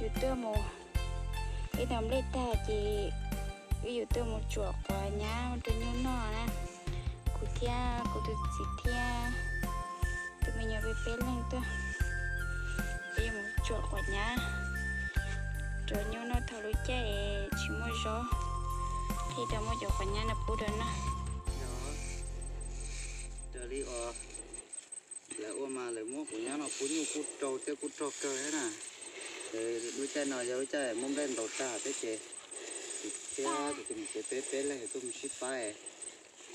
Yus tuaj mus ib tau nplej tag ces wb yuav tuaj mus tsuam quav nyab rau nyuj noj na. Kuv thiab kuv tus txiv thiab tus me nyuam peb peb leeg tuaj, peb yuav mus tsuam quav nyab rau nyuj noj thaum lub caij tsis muaj zaub, thiaj tau muaj cov quav nyab no pub rau noj. Raws li uas lawv ua mas lawv muab quav nyab no pub nyuj kuj rau thiab kuj rog kawg thiab na. Lub caij no yog lub caij muab nplej ntaus tag thiab ces kuv thiab kuv tus niam tsev peb peb leeg tuaj mus sib faib.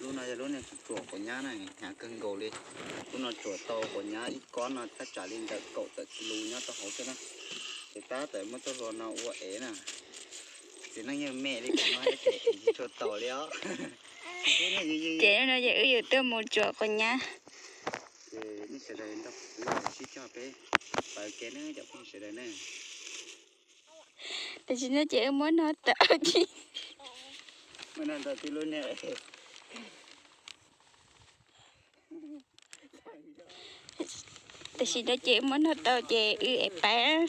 Lub no yog lub niag tsuam tsuam quav nyab na, hnyav kawg nkaus li. Lub no tsuam tau quav nyab ib kob no thaj tsam li ntawm kaum tawm kis lus nyob rau hauv xwb na. Ces tab tom muab txoj hlua no ua ev na. Txiv neej yeej me li qhov no ces ev tsis tshua taus li os. Ces no ces wb yuav tuaj mus tsuam quav nyab. Ces nej sawv daws nrog kuv sib coj peb pawv kev na cov phooj ywg sawv daws na. Tam sim no ces wb muab no tau ces, muab no tau tib lub niag. Tam sim no ces wb muab no tau ces wb ev pab.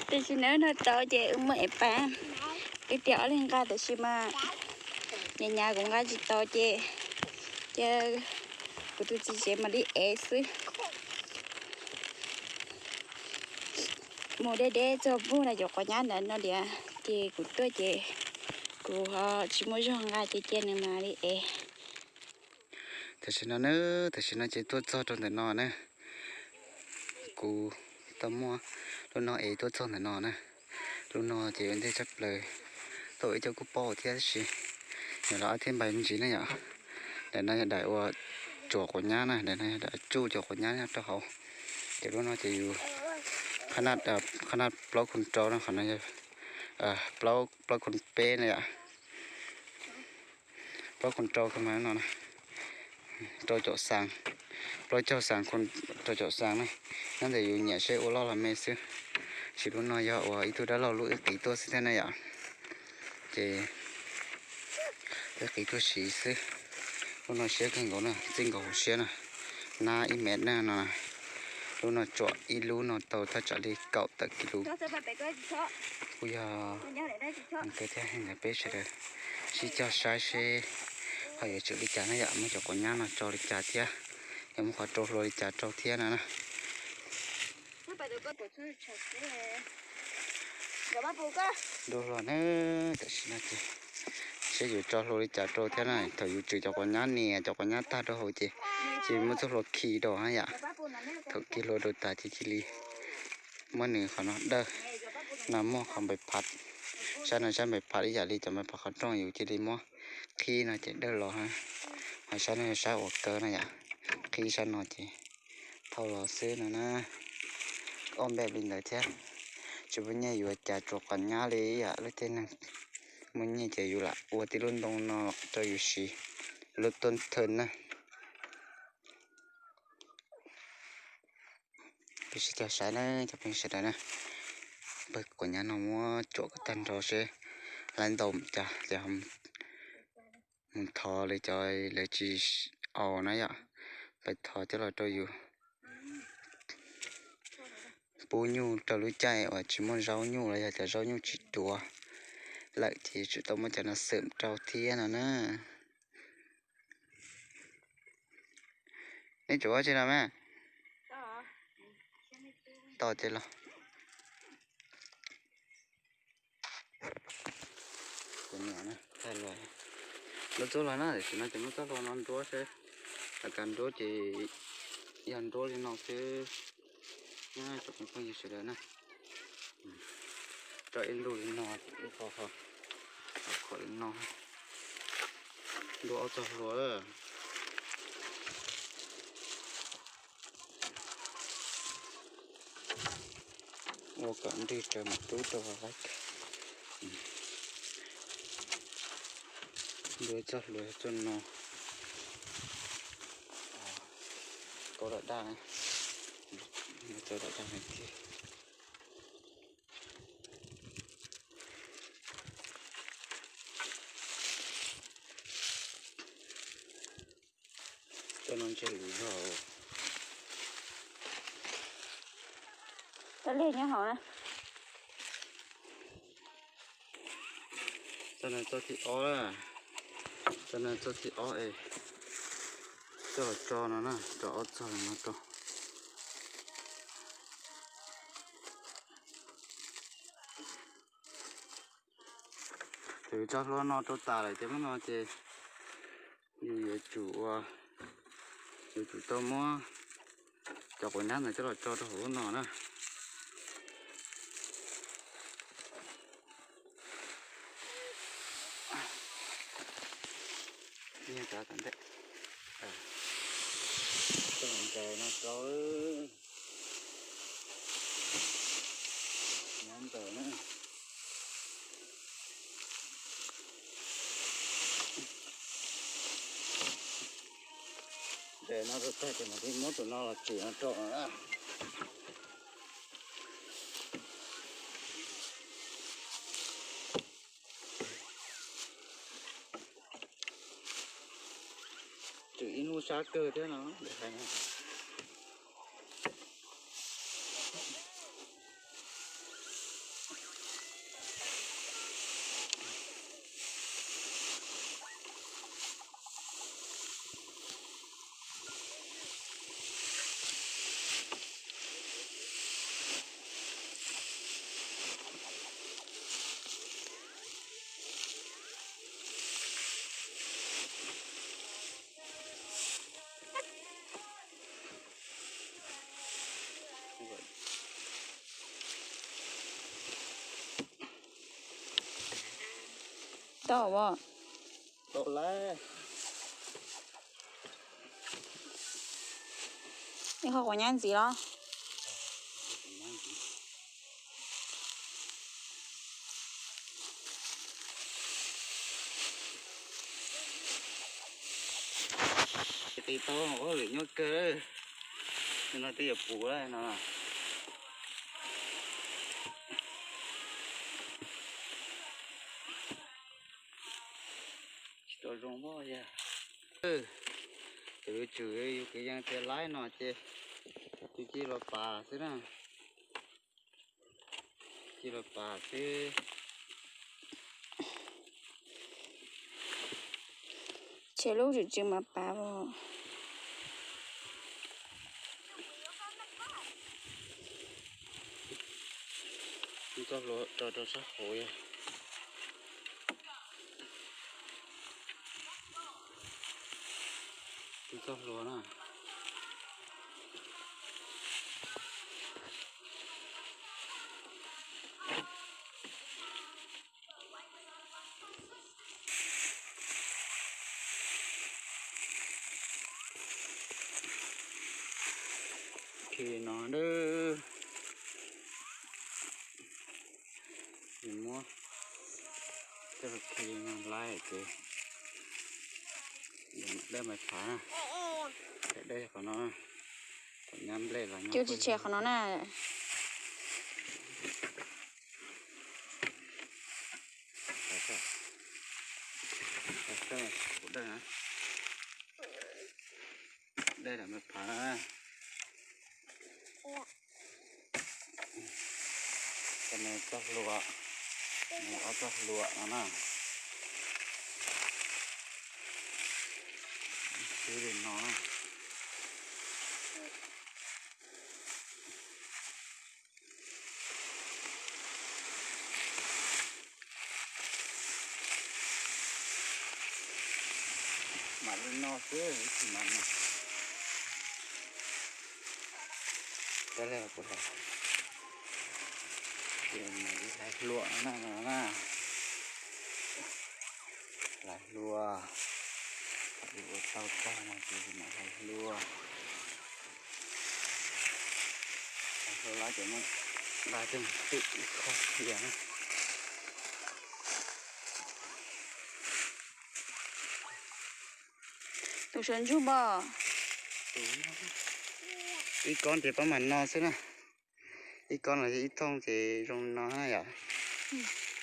Tam sim no no tau ces wb muab ev pab. Wb tias ob leeg nqa tam sim mas nyas nyas kuv nqa tsis tau ces cia kuv tus txiv tsev mam li ev xwb. Mus deb deb txog puag na cov quav nyab ntawd no diam ces kuv tuaj ces kuv ho tsis muaj zog nqa ces cia nws mam li ev. Tam sim no na, tam sim no ces tuaj txog rau ntawm no na. Kuv tau muab lub no ev tuaj txog ntawm no na. Lub no ces ua ntej tshaj plaws, tau ib co kuj paub thiab tab sis nws los ob thiab npais ntsis na yom. Daim no yog daim uas tsuam quav nyab na, daim no yog daim tsuj cov quav nyab nyob rau hauv. Ces lub no ces yus qhab naj plaub khu rau no, qhov no yog plaub khu peb na yom. Plaub khu rau no, rau caum xas, plaub caug xas rau caum xas na. Nyob ntawm yus nyiam seb ua loj los me xwb. Tab sis lub no yog uas ib tug dab laug lub wb qiv tuaj xwb thiab na yom. Ces wb qiv tuaj siv xwb. Lub no siab kawg nkaus na, txij nkaus hauv siab na, nab ib mev na no. Lub no tsuam ib lub no tau thaj tsam li kaum tawm kis lus. Kuj yog kawg thiab, ntawd peb sawv daws sib cog saib seb ho yuav tsum li cas na yom, muab cov quav nyab no tso li cas thiab, yog muab qhov rau hlua li cas rau thiab no na. Nrau hlua na, tam sim no ces seb yus tso hlua li cas rau thiab na, thaum yus tswm cov quav nyab nias cov quav nyab tag rau hauv ces cia muab txoj hlua khi rau na yom. Thaum khi hlua rau tas ces cia li muab nws qhov no dawj, no muaj qhov npais phav, sab no sab npais phav ib yam li cov npais phav qhov rooj yus cia li muab qhib no ces dawj los. Ho sab no yog sab uas kaw na yom, qhib sab no ces thauj los xwb no na. Ob npej li ntawd thiab, tsis muaj nyiaj yus ua cas tsuas qhov nyab li yom, lub caij neeg muaj nyiaj ces yus lam ua tib lub ntoo no rau yus siv, lub tub thawj na. Peb sib cog saib na cov phooj ywg sawv daws na, pawg quav nyab no muab tsuam kom tag nrho seb lawv ntau cas ces mus thov lawv cov lawv tsis aus na yom, pais thov coj los rau yus pub nyuj rau lub caij uas tsis muaj zaub nyuj los yog cov zaub nyuj tsis tuav lawm ces tsum tau muab cov no xwm rau thiab no na. Neb tsuav ua tsi los mas? Tos ces los. Kuv niam na, txog los, lub txoj hlua na, tam sim no ces muab txoj hlua no nruab seb, lawv kav nruab ces yog nruab li no xwb. Cov phooj ywg sawv daws na, rau ib ntu li no, ib qho, qhov li no, nruab ob txoj hlua. Ua kom nrig raws mus rub rau hauv qab. Nruab txoj hlua txoj no, kaub daj daj, txoj daj daj no thiab. Tej no ntshe lwm zog. Tau liag nyob hauv na. Txoj no txoj thib ob na. Txoj no txoj thib ob es coj los tso no na, tso ob txoj no rau. Twb tso hlua no rau tas lawm ces hnub no ces yus yuav tsum ua, yuav tsum tau muab cov quav nyab ntawd coj los tso rau hauv lub no na. Ncaws no rau, nyob ntawd na. Ncaws no rau tag ces mam li muab tus no los tswm no rau na. Tswm ib hnub sab kawg thiab no. Tau as. Tau lawm. Ib qho quav nyab ntxiv los? Tis tau ua lwm nyuaj kawg. No twb yuav puv no. Tsis tau zoo yog. Tus yuav tsum yus kwv yees tias laib no ces tus cia los pas xwb na. Cia los pas xwb. Tshem lub tswm tswm mas pav os. Txoj hlua rau rau sab hauv yog. Tus txoj hlua na. Khi no na. Muab coj khi no laib ces dawj mas phav na. Dawj qhov no, qhov nyab nplej los nyob. Cov tsis tshem qhov no na. Dawj na, dawj los mas phav na. Cov no txoj hlua, ob txoj hlua no na. Xwb li no. Mam li no xwb tsis mam no. Tab li kuv hais ces mus ib hlais hlua no na, hlais hlua, ua tau tag no ces mam hlais hlua. Hlais hlua lawm ces muab nqa coj mus twm ib qho cia na. Tus sawv ntsug npog. Ib kob ces pab mam no xwb na. Ib kob no ib thooj ces zoo no na yom.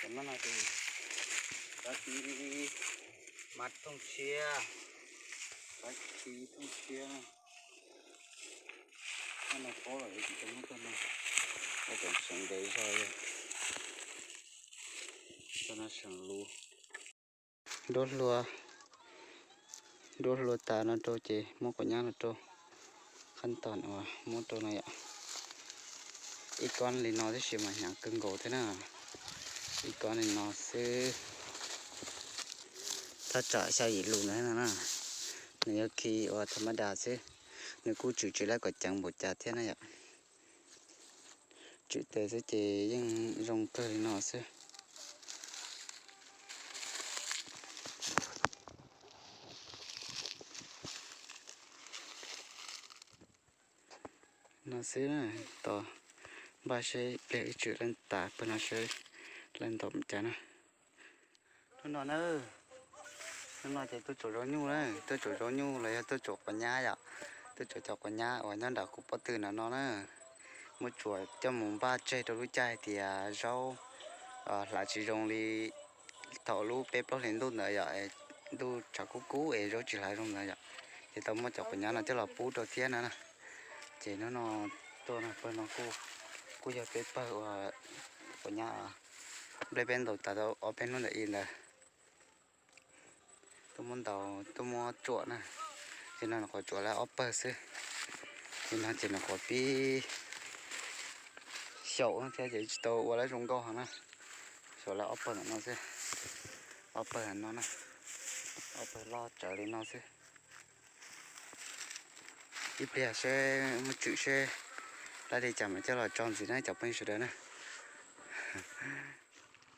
Cov no ces pab tib mas thooj tshiab. Qab khi thooj siab na. Qab no paub lawm yuav tsis tau muab tag no, ua kom seev ntev zog li. Tag no seev lus. Duab hlua, duab hlua tas no rau ces muab quav nyab no rau. Qhab tos uas muab rau no yom. Ib kob li no tab sis mas hnyav kawg nkaus thiab na. Ib kob li no xwb. Thaj tsam xya yim lus ntawd no na. Nws yog khi uas tham ma das xwb. Nws kuj tswm tsis lab kom ceev npaum cas thiab na yom. Tswm tes xwb ces yeej zoo kawg li no xwb. No xwb, tos npaj seb pliag ib tswm leej tas pawg no seb leej ntaus mus cas na. Hnub no na, hnub no ces tuaj tsuam zaub nyuj na, tuaj tsuam zaub nyuj los yog tuaj tsuam quav nyab yom, tuaj tsuam cov quav nyab uas nyob nram kuv pob tw no no na. Muab tsuam coj mus npaj tseg rau lub caij hais tias zaub hlav tsis zoo li thaum lub peb plaub hlis ntuj ntawd yom, ntuj tshav kub kub es zaub tsis hlav zoo ntawd yom, ces tau muab cov quav nyab no coj los pub rau thiab na. Ces hnub no tuaj no pawg no kuj yog peb pawg uas quav nyab nplej peb ntaus tas tau ob peb hnub ntawm i ntawd. Tuaj muab ntaus tuaj muab tsuam na. Ces no nyuam qhuav tsuam lawv ob pawg xwb. Ces no ces nyuam qhuav pib xyaum thiab ces tsis tau ua lawv zoo nkauj heev na. Xyaum lawv ob pawg ntawm no xwb. Ob pawg no na, ob pawg loj tsawv li no xwb. Ib pliag seb muab tswm seb lab li cas mam coj los tso ntxiv na cov phooj ywg sawv daws na.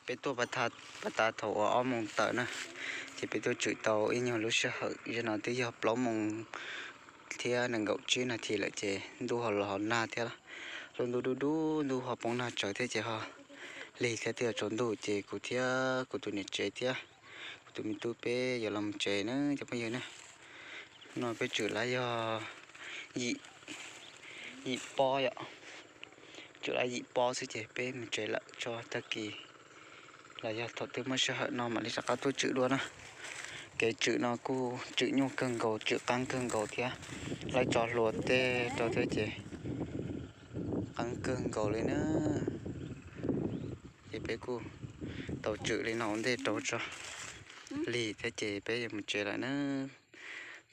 Peb tuaj pab tas thaum uas ob moos tawm na, ces peb tuaj tswm tau ib nyuag lub sij hawm, zaum no twb yog plaub moos thiab nees nkaum tsib nas this lawm ces ntuj ho los ho nag thiab. Lub ntuj dub dub ntuj ho poob nag tsawv thiab ces ho lig thiab twb yuav tsaus ntuj ces kuv thiab kuv tus niam tsev thiab kuv tus me tub peb yuav los mus tsev na cov phooj ywg na. No peb tswm lab yog yim, yim pob yom, tswm lab yim pob xwb ces peb mus tsev lawm tso tag kis los yog thaum twg muaj sij hawm no mam li rov qab tuaj tswm dua na. Kev tswm no kuj tswm nyuaj kawg nkaus tswm qeeb kawg nkaus thiab, lawv tso hlua tej rau thiab ces qeeb kawg nkaus li na. Ces peb kuj tau tswm li no ua ntej rau tso, lig thiab ces peb yuav mus tsev lawm na.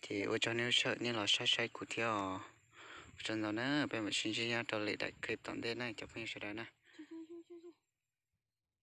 Ces ua tsaug nej lub sij hawm nej los saib saib kuv thiab os. Ua tsaug ntau na, peb mam sib ntsib nyob rau lwm daim clip tom ntej na cov phooj ywg sawv daws na.